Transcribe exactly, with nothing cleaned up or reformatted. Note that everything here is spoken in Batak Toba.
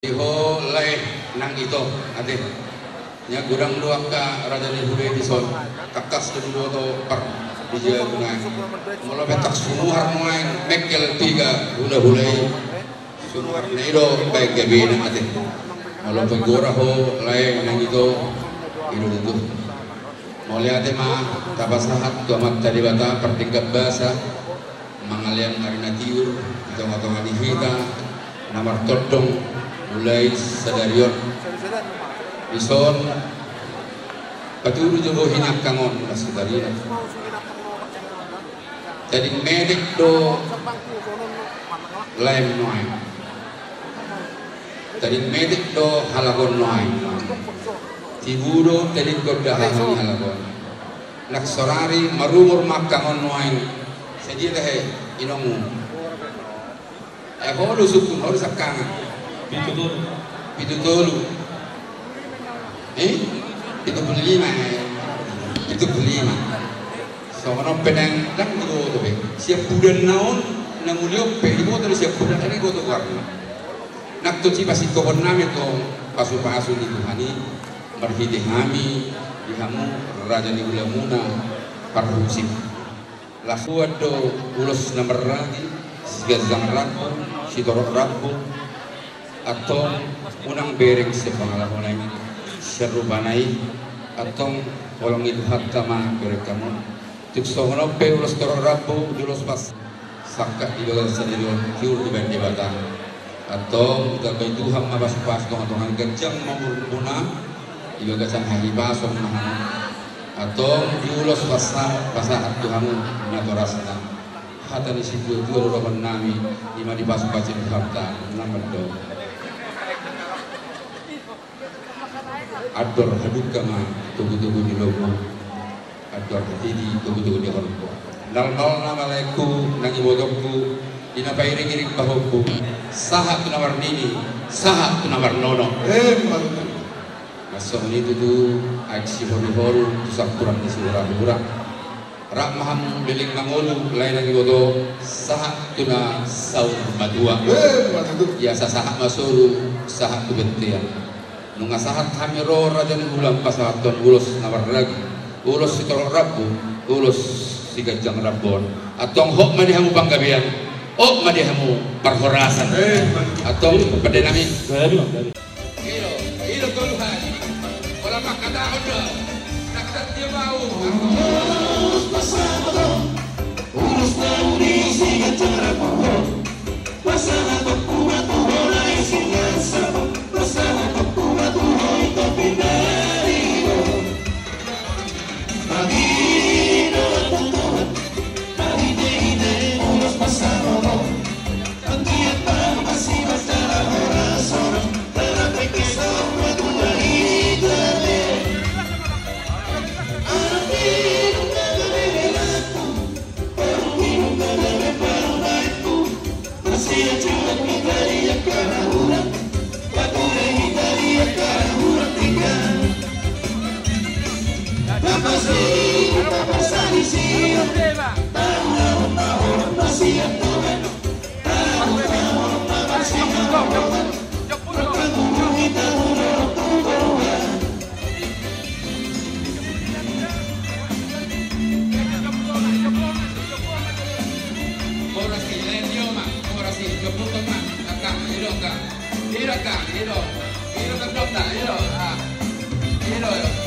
Di ho lae nang ito, ate. Ia godang do angka raja ni hula i dison. Tangkas do diboto par di jabu na. Molo pe tangkas sumuhar nuaeng mengkel piga hula-hula i. Sumuhar na i do baen gabena, ate. Molo pe godang ho lae nang ito, i do tutu. Mauliate ma tapasahat tu Amanta Debata pardenggan basa, mangalean ari na tiur di tonga-tonga ni hita na martondong mulai sadari on. Dison patudu jo bohi ni angkang on, las sadari on. Tading metek do laem nuaeng. Tading metek do halak on nuaeng. Tibu do tadingkon da haha ni halak on. Nang saonari marumur ma angkang on nuaeng. Sadia tahe inongmu? Eh, ho do sungkun, ho do sangkangan. Pitu tolu. Pitu tolu. Eh? Pitu pulu lima, eh. Pitu pulu lima. Songon on pe nang, ndang diboto be. Siampudan na on, na muli on pe diboto do siampudan, ndang diboto goarna. Nang tonsi pasingkophon nami tong pasu-pasu ni Tuhan i, marhite hami di hamu raja ni hulamuna parhusip. Las uan do ulos na marragi, siganjang rambu, sitorop rambu. Antong unang bereng sian pangalahona i, sian rupana i. Antong holong ni Tuhanta ma bereng hamu. Tung songon on pe ulos torop rambu, ulos pas sangkap di bagasan sadari on, tiur dibaen Debata. Antong ditambai Tuhan ma pasu-pasu, tonga-tonga ganjang ma umurmuna, di bagasan hahipason ma hamu. Antong di ulos pasa-, pasahat tu hamu natorasna. Hata ni situa-tua dohonon nami, i ma dipasu-pasu Tuhanta, na mandok. Andor hadungka ma togu-togu ni lombu. Andor hatiti togu-togu ni holongku. Nalmal nama laengku, nang ibotongku, di na pairing-iring pahompu. Sahat tu na marnini, sahat tu na marnono. Eh, mantap. Masongon i tutu, aek sihoru-horu, tu sampuran ni sihura-hura. Rap ma hamu leleng mangolu, lae nang iboto, sahat tu na saur matua. Eh, mantap. Ia sasahat ma solu, sahat tu bontean. Nunga sahat hami ro raja ni hula pasahathon ulos na marragi, ulos sitorop rambu, ulos siganjang rambu on. Antong hot ma di hamu panggabean, hot ma di hamu parhorasan. Eh, mantap. Antong pande nami. Gabe, gabe. Ido, ido tolu hali. Pola mangkatahon do. Dakdak dia mau. Ulos pasahathon, ulos na uli siganjang rambu on. Pasahathon ma tu ho na isi nasa. Pasahathon ma tu ho i topi nari do. Bagi do Tuhan, bagi dei-dei ulos pasahathon. Anggiat ma masibas jala horas sonang. Tara pengke saur matua hita be. Anak inum na gabe belakku. Horas i, lae, tio ma, horas i, joputon ma, angkang, ido angkang, ido angkang, ido, ido tandokna, ido, ah, ido, ido.